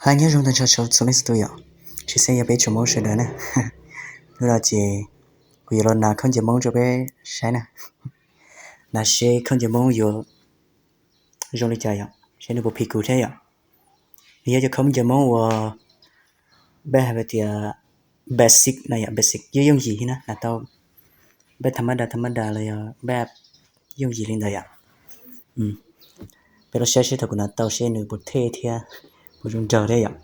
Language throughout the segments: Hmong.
Hais nyob zoo tag nrho txhua leej txhua tus yom, tsis xav yog peb tsoom Hmoob sawv daws na. Hnub no ces kuv yuav los nas khaub ncaws Hmoob rau peb saib na, nas seb khaub ncaws Hmoob yuav zoo li cas yom, seb nws puas phim kuv thiab yom. Nws yog cov khaub ncaws Hmoob uas peb hais tias basic no yom, basic yooj yooj yim na, nas tau peb tham mab da tham mab da los yog peb yooj yim li ntawd yom. Peb los saib seb thaum kuv nas tau seb nws puas thej thiab puas zoo nraug thiab yom,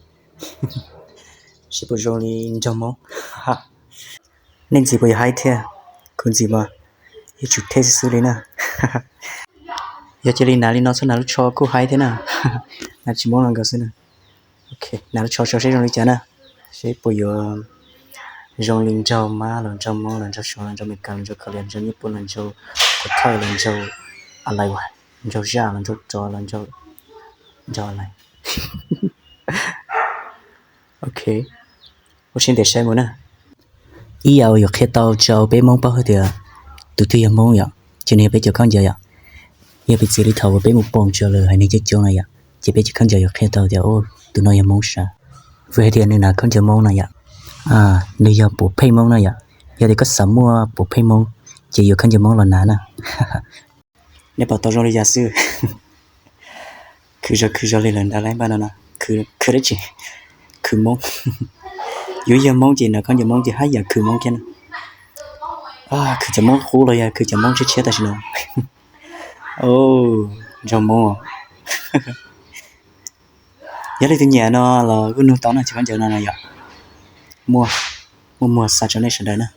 seb puas zoo li nraug Hmoob. Nej ntxiv puas yog haib thiab? Kuv ntxiv mas yuav tsum thej xwb xwb li na. Yog cia li nas li no txhob nas lub tsho kuj haib thiab na, nas tsis Hmoob los nkaus xwb na. Nas lub tsho tso seb zoo li cas na, seb puas yuav zoo li nraug mab los nraug Hmoob los nraug Suav los nraug Amelikas los nraug Kaus Liam los nraug Nyij Pooj los nraug Kuv Thawj los nraug Alais, nraug zaj los nraug rov los nraug, nraug Alais. Ok, ua siab ntev saib mus na. Ib yam uas yuav qhia tau rau peb Hmoob paub hais tias tus twg yog Hmoob yom, ces nws yog peb cov khaub ncaws yom. Yog piv txwv li thaum uas peb mus pom tso lawm hais neeg coob coob no yom, ces peb cov khaub ncaws yuav qhia tau tias tus no yog Hmoob sav. Vim hais tias nws nas khaub ncaws Hmoob no yom, nws yog puav phej Hmoob no yom. Yog tias koj xav muaj puav phej Hmoob, ces yuav khaub ncaws Hmoob los nas na. Nej pom tau zoo li cas xwb? Khwv zog khwv zog li lawm ntag lauj, npaj no no. Khwv dab tsi? Khwv Hmoob. Yuav yog Hmoob ces nas khaub ncaws Hmoob ces haj yam khwv Hmoob thiab na. Khwv cov Hmoob qub los yog khwv cov Hmoob tshiab tshiab tam sim no. Nraug Hmoob. Yog leej twg nyiam no los kuj nug tau na, cov khaub ncaws no no yom. Muaj, muaj muag xa rau nej sawv daws na.